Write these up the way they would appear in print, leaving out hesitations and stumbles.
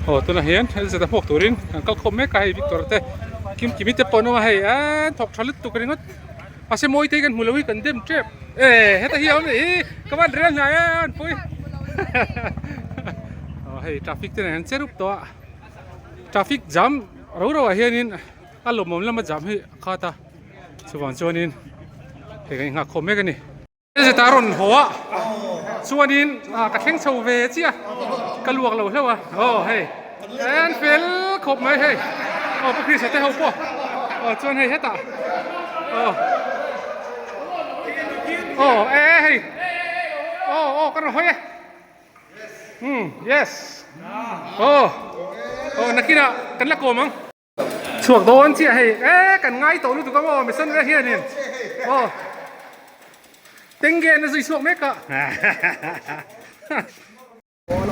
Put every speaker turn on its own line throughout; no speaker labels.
Aw tunah hian LZ a hmuak turin an kal khawm mek a hei Victor te Kimkimi te pawh an awm a hei eee thawk tha lutuk ringawt mahse mawi te hi kan hmu lo hi kan dem tep e heta hi a awm leh hi ka van rel hnai e an pui aw hei traffic te nen an che rup tawh a traffic jam ro ro ah hianin a lawmawm lama jam hi a khat a chuvang chuanin hei kan inghak khawm mek a ni. Zeta rawn haw a chuanin ka thleng chho ve chiah ka luak lo hlauh a aw hei en fel khawp mai hei aw pu Krista te ho pawh aw chuan hei hetah aw aw e hei aw aw ka rawn hawi e um yes aw aw nakinah kan la kawm ang. Chhuak dawn chiah hei e kan ngai tawh lutuk ang aw mission ve hianin aw tenge na zui chhuak mek a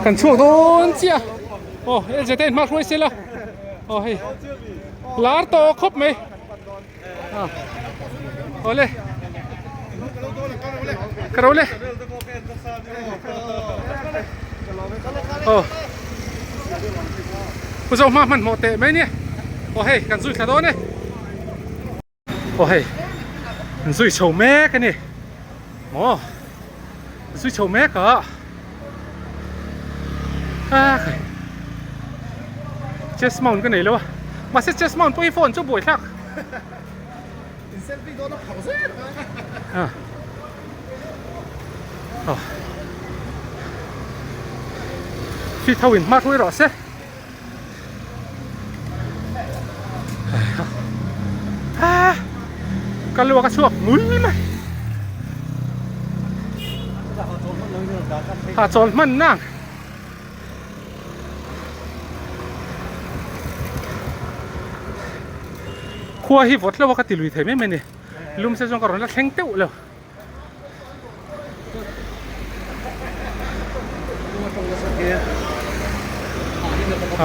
kan chhuak dawn chiah aw LJ te in hma hruai sela aw hei lar tawh khawp mai awle ka ro le aw pu zo hma hmanhmawh teh mai nia aw hei kan zui thla dawn e aw hei an zui chho mek a ni maw an zui chho mek a a khai chest mount ka nei lo a mahse chest mount pawh hi phone chu buai thlak
In selfie dawn a phauh zel
a. Ah. Fit ho in hma hruai rawh se. Ah. Ka luak a chhuak ngul mai. Ha chawl hman nang. Khua hi vawt lo a ka ti lui thei mai mai a ni lum se chuan ka rawn la thleng teuh lo.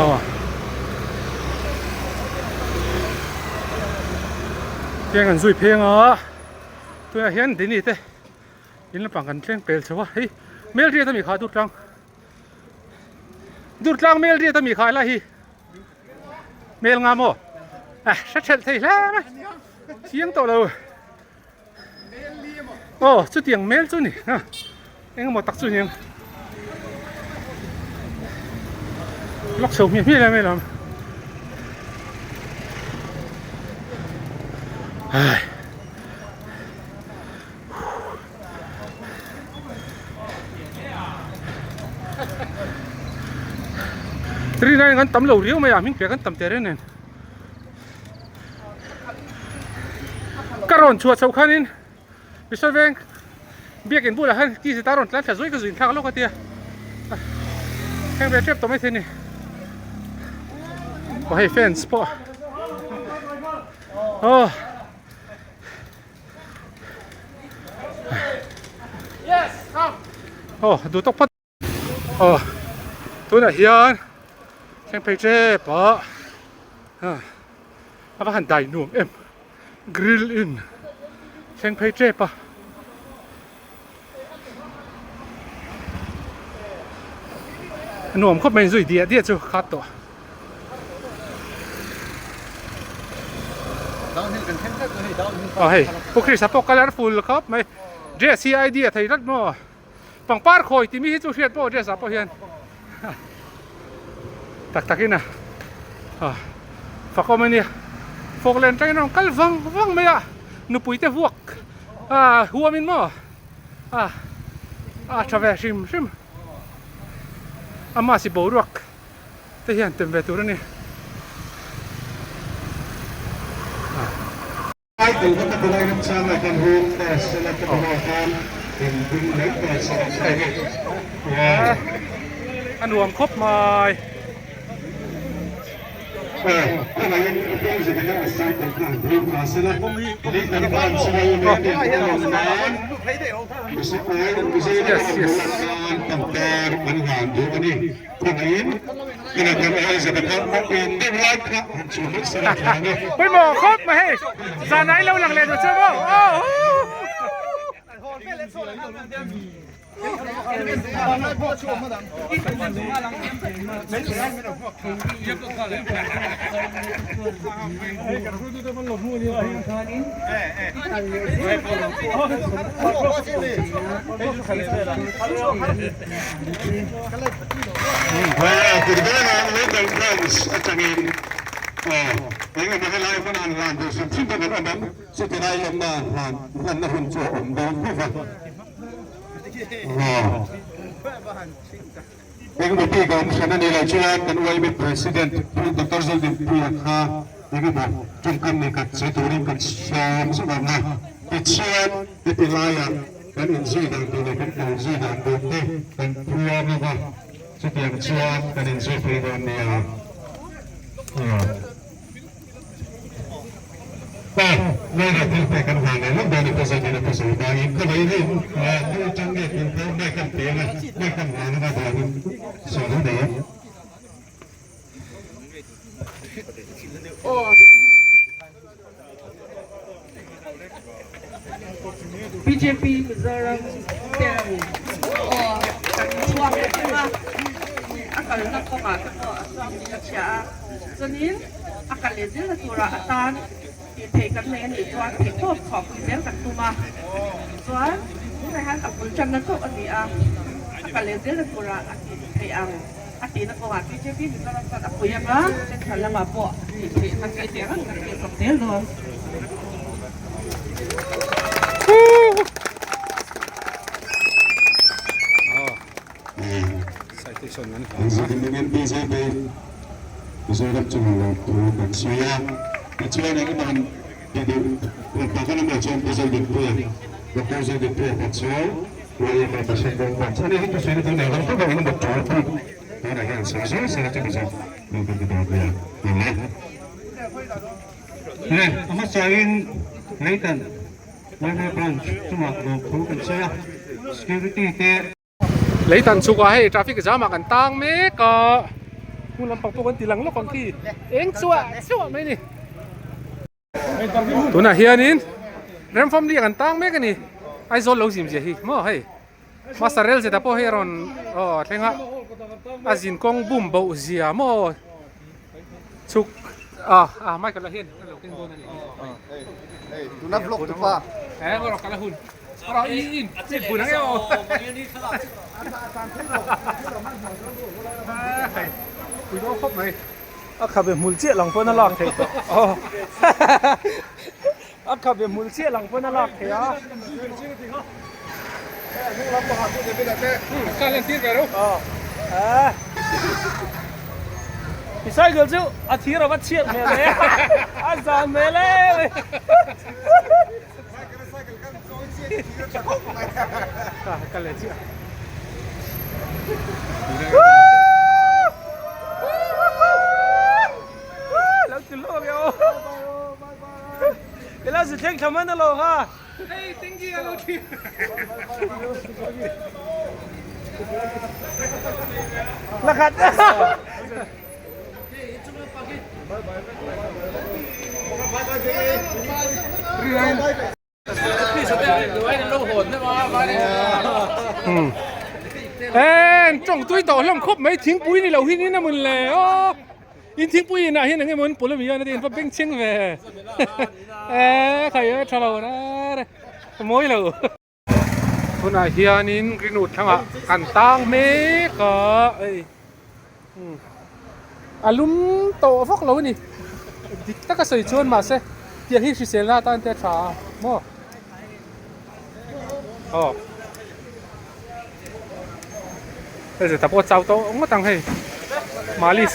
Aw Tiang an zui pheng a tunah hian Dini te in lampang kan thleng pel chho a hei Melriat a mi kha Durtlang. Durtlang mel riat ami kha lai hi mel nga maw a hre thelh thei hle mai chiang tawh lo aw chutiang mel chu ni ha engemaw tak chu ni ang lawk chho hmiah hmiah lai mai lo ai. Rinai kan tam lo riau mai a hming piah kan tam teh reng nen ka rawn chhuah chhoh khanin Mihring veng biakin bulah khan ki zeta rawn tlan thla zuai ka zuin thlak lawk a tia heng ve tep tawh maithei a ni aw hei fence pawh aw. Aw duh tawk phawt aw tunah hian thleng phei tep a a va han dai nuam em grill in thleng phei tep a nuam khawp mai zui diah diah chu khat tawh. Aw hei Pu Krista pawh colourful khawp mai dress hi idea thei tlat maw pangpar khawi tih mi hi chu hriat pawh dress ah pawh hian tak tak in a fakawm a nia fawklen atangin a rawn kal vang vang mai a nupui te vuak ah huam in maw ah a tha ve hrim hrim ama si boruak. te hian tem ve tur a ni. A nuam khawp mai. Yes yes. Pawimawh khawp mai hei zan ah i lo lang leh duh che maw.
Engemaw bik a awm hran a nih loh chuan kan YB President Pu Doctor Zodinpuia kha engemaw tawngkam nei khat sawi turin kan sawm zauh ang a. Tichuan heti laiah kan inzui dan tur leh kan kal zui dan tur te kan phuam ang a, chutiang chuan kan inzui phei dawn nia. Pa, Laira thil pek an hlan leh lawk dawn a Pu Zodin a pu sawi ta in khawlai hi nu tang nge tih pawh mic an pe anga mic an hlan anga vangin sawi lo nei ang.
Bjp Mizoram ten aw kan chhuak leh thung a, a kalna kawngah te pawh a chuang tih a chhia a, chuanin a kal leh zelna turah a tan tih theih kan nei a nih chuan theihtawp chhuahpui zel kan tum a, chuan tunah hian a bul tanna chauh a ni a, a kal leh zelna turah a tih theih ang a tihna kawngah bjp Mizoram chuan a pui ang a, central lamah pawh tih theih kan nei teh reng kan tih chawp zel dawn.
Mizoram chu lo thu kan sawi a, tichuan eng emaw han ti duh pakhat emaw chuan Pu Zodinpuia, Doctor Zodinpuia kha chu YMA President dawn ta a ni. Hei thusawi na chu nei lo tawp a, eng emaw tul bik tunah hian sawi zel sela chu Mizo lo kan ti dawn nia.
Le, a hmasain Leitan Railway Branch chungah lawmthu kan sawi a, security te.
Leitan chhukah hei traffic jam ah kan tang mek a, hmun lampang pawh kan ti lang lawk ang khi eng chuah chuah mai a ni. Tunah hianin Remfamli ah kan tang mek a ni, Aizawl lo zim zia hi maw hei. Hmasa rel zeta pawh hei a rawn aw thleng a a zin kawng bum boh zia maw chhuk a a Michael a hian a lo keng dawn a ni
hei tuna vlog tu pa
he rawh kal a hun rawh i in i bun ang em aw hei pui dawn khawp mai
a khabe hmul chiah lang pawn a lak theih tawh aw A khabe hmul chiah lang pawn a lak theih a. Bicycle chu a thir a va chhiat hmel e, a zan hmel e. Lo ti lawk e aw. Ila zut thleng thla man alo kha.
Hei tinggi alo thi.
Lakhat.
En tawng tui tawh hlawm khawp mai thingpui ni lo hi niin a mun le aw in thingpui inah hian eng emaw an pawlh a mi a in va beng chheng ve e khai a tha lo na re a mawi lo. Tunah hianin Greenwood thlangah kan tang mek a hei a lum tawh vak lo a ni dik taka sawi chuan mahse tiang hi hriselna atan te a tha a maw aw hei zeta pawh a chau tawh ngawt ang hei malis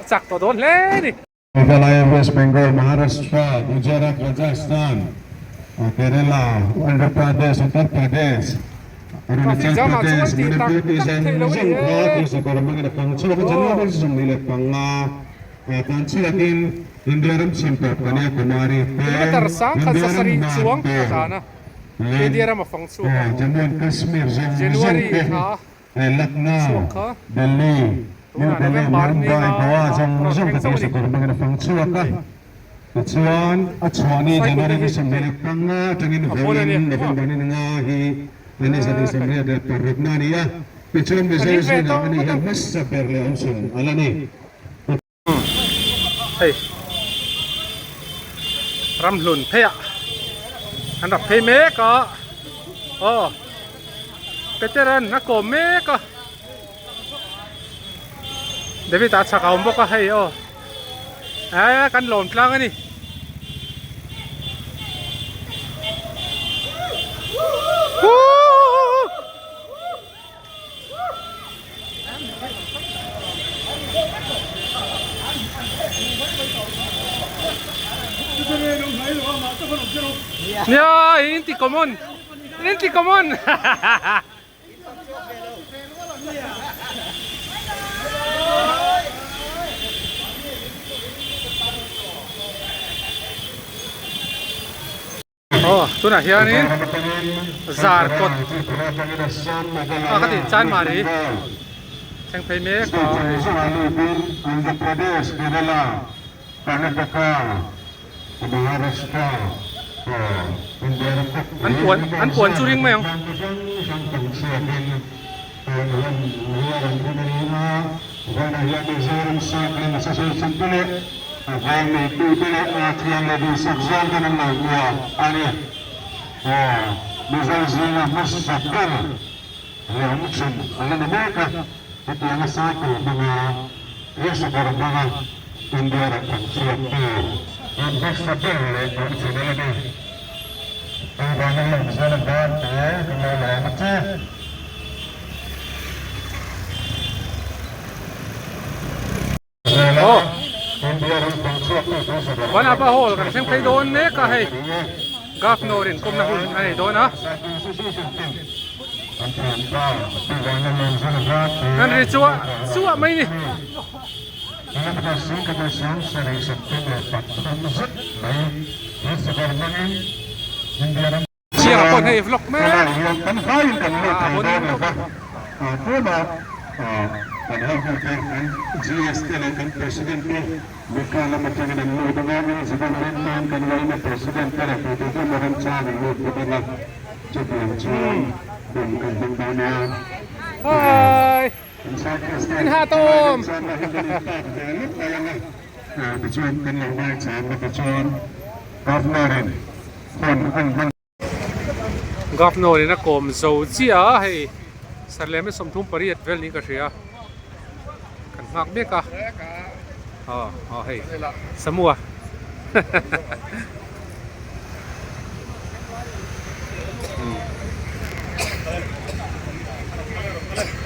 a chak tawh dawn hle a ni.
Meghalaya, West Bengal, Maharashtra, Gujarat, Rajasthan, Kerala, Andhra Pradesh, Uttar Pradesh, Arunachal Pradesh, Manipur tih zawng zawng kha thilsakawr hmangin a fang chhuak a, January 25 tan chhuakin India ram chhim tawp Kanyakumari te, India ram hmar te leh Jammu and Kashmir zawng zawng te Lucknow, Delhi, New Delhi, Mumbai, Goa zawng zawng te thilsakawr hmangin a fang chhuak a. Tichuan, a chhuah ni January ni 25 atangin vawiin November ni 5 hi. Ni 28 na a ni a, tichuan Mizo zingah a ni hian hmasa ber leh awm chhun a la ni.
Hei ramhlun pheiah an rap phei mek a, aw Peteran a kawm mek a, David a chhak a awm bawk a hei aw eh kan lawm tlang a ni. Nia in ti common in ti common Aw tunah hianin zar kawt a ka tih chan mahni thleng phei mek a an puan an puan chu ring mai ang. Aw Vanapa hall kan thleng phei dawn mek a hei Governor in kawmna hun a nei dawn a an ri chuah chuah mai ni. Chiang pawh hei vlog mek a bon Hi In ha tawm. Governor in a kawm zo chiah a hei sarlem hi 38 vel niin ka hria kan nghak mek a aw aw hei Samua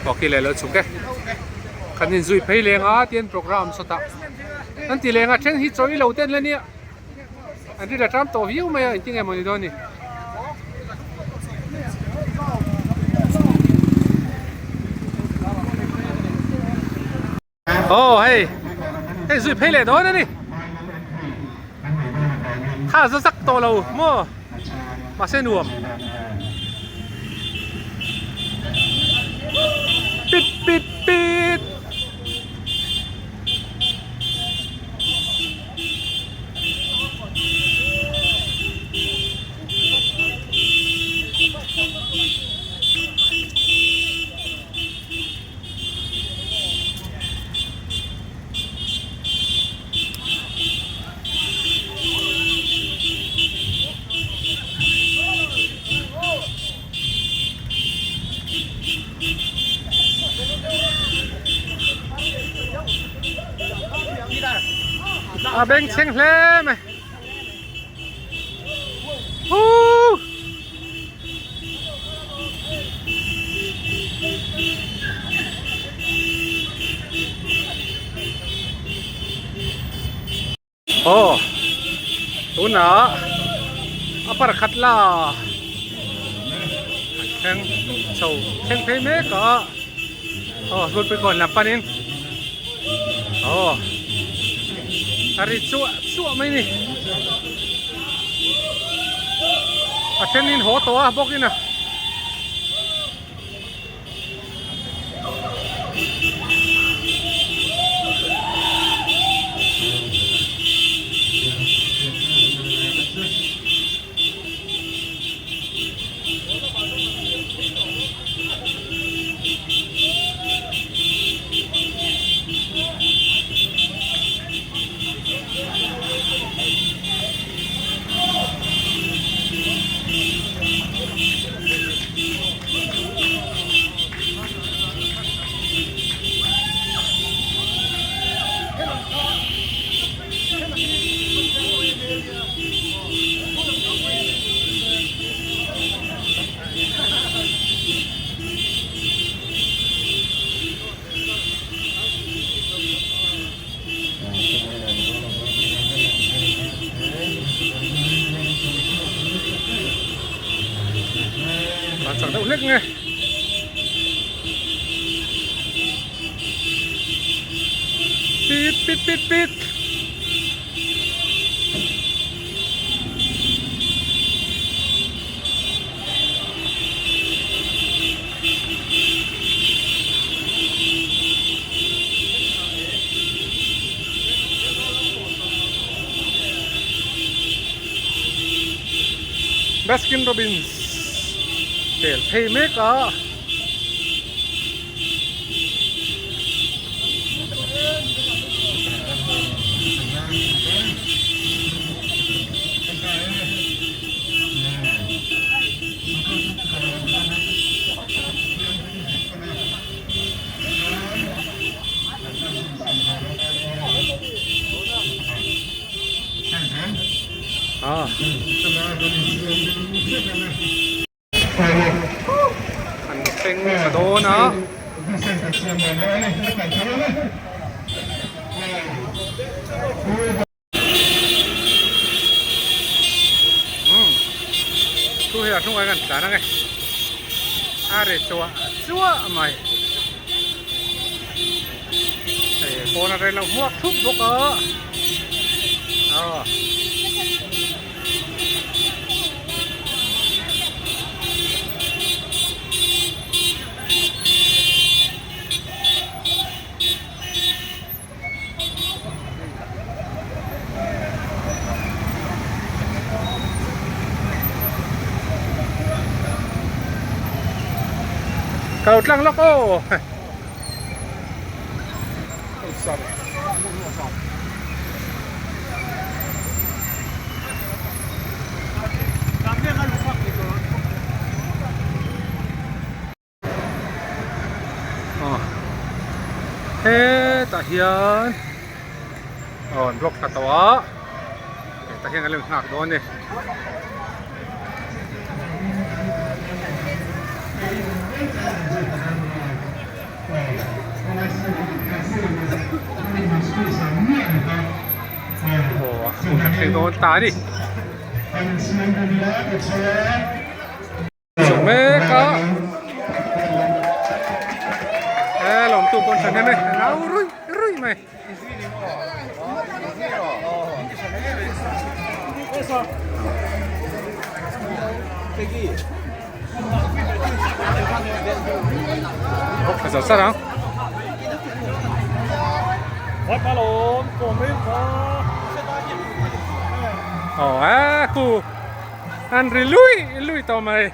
aw khi leh lo chhuk e kan inzui phei leng a tian program sawtah an ti leng a then hi chawi lo te an la nia. An ri la ṭam tawh viau mai a, engtin nge maw ni dawn ni. Aw hei, hei zui phei leh dawn a ni. Tha za zak tawh lo maw, mahse nuam. Pit pit pit. A bengchheng hle mai Woo! Aw tunah a par khat la an thleng chho thleng phei mek a aw hlutpui kawn lam panin aw a ri chuah chuah mai ni a thenin haw tawh a bawkin a. Tlan chak deuh hlek nge. Pit pit pit pit. Baskin Robbins tel phei mek a. An thleng ta dawn a. Thu hi a hnungah hian kan tlan ang e a ri chuah chuah mai hei pawn a rei lo hmuak thup bawk a aw. Ka lo tlang lawk aw. Hetah hian aw an block thla tawh a hetah hian kan lo nghak dawn a ni. Aw a hun a thleng dawn ta a ni. Chho mek a he lawmtu pawn tha hnem e a nau ruih ruih mai. Bawk zo sar ang. Aw a khu. An ri lui lui tawh mai.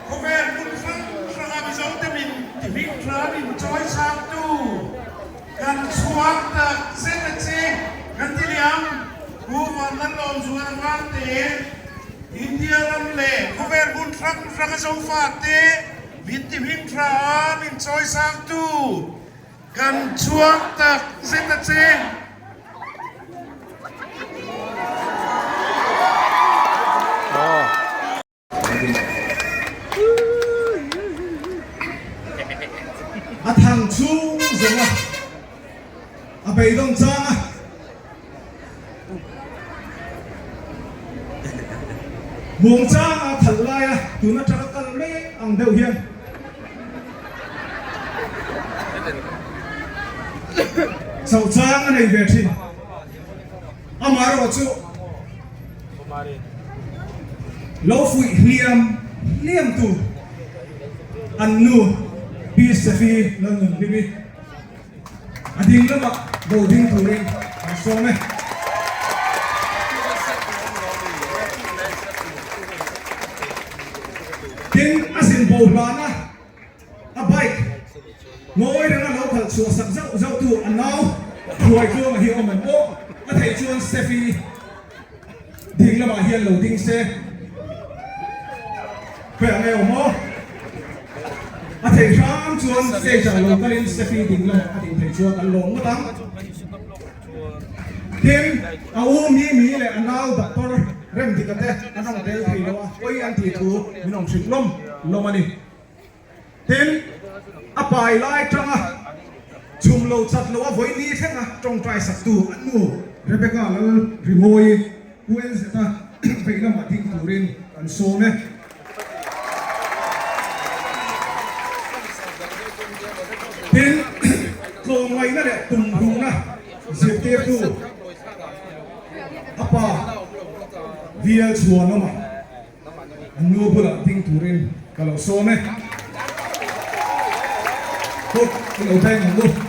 Khawvel hmun hrang hranga Mizote min tihming hram in chawi changtu kan chhuak tak zet a che. Kan ti liam Pu Vanlalawm Zuala Varte, India ram leh khawvel hmun hrang hranga Zofate min tihming hram in chawi changtu kan chhuak tak zet a che.
A thang chhung zawng a, a beidawng chang a. Muang chang a thal lai a, tun atanga kal mek ang deuh hian. Chauh chang a nei ve thin. Amaherawh chu lo fuih hliam hliam tu an nu Pi Sefi Lalnunhlimi a ding lamah lo ding turin an sawm e. Tin, a zin bo hlana A bike ngawi renga lo khalh chhuah sak zauh zauh tu a nau hruai tluanga hi awm em aw? A theih chuan Steffi ding lamah hian lo ding se. Khawiah nge awm aw? A theih hram chuan stage ah lo kalin Steffi ding lamah a din theih chuan an lawm ngawt ang. Tin, a u Mimi leh a nau Doctor Remdika te an rawn tel thei lo a, pawi an tih thu min rawn hrilh lawm lawm a ni. Tin, a pai lai tanga chhum lo chat lo a vawi ni thlenga tawngtai saktu a nu Rebecca Lal Rimawi Pu NZ-a vei lamah ding turin kan sawm e. Tin, tlawmngaihna leh tumruhna zirtirtu a pa VL Chhuanawma an nu bulah ding turin ka lo sawm e. Kut i lo beng ang u.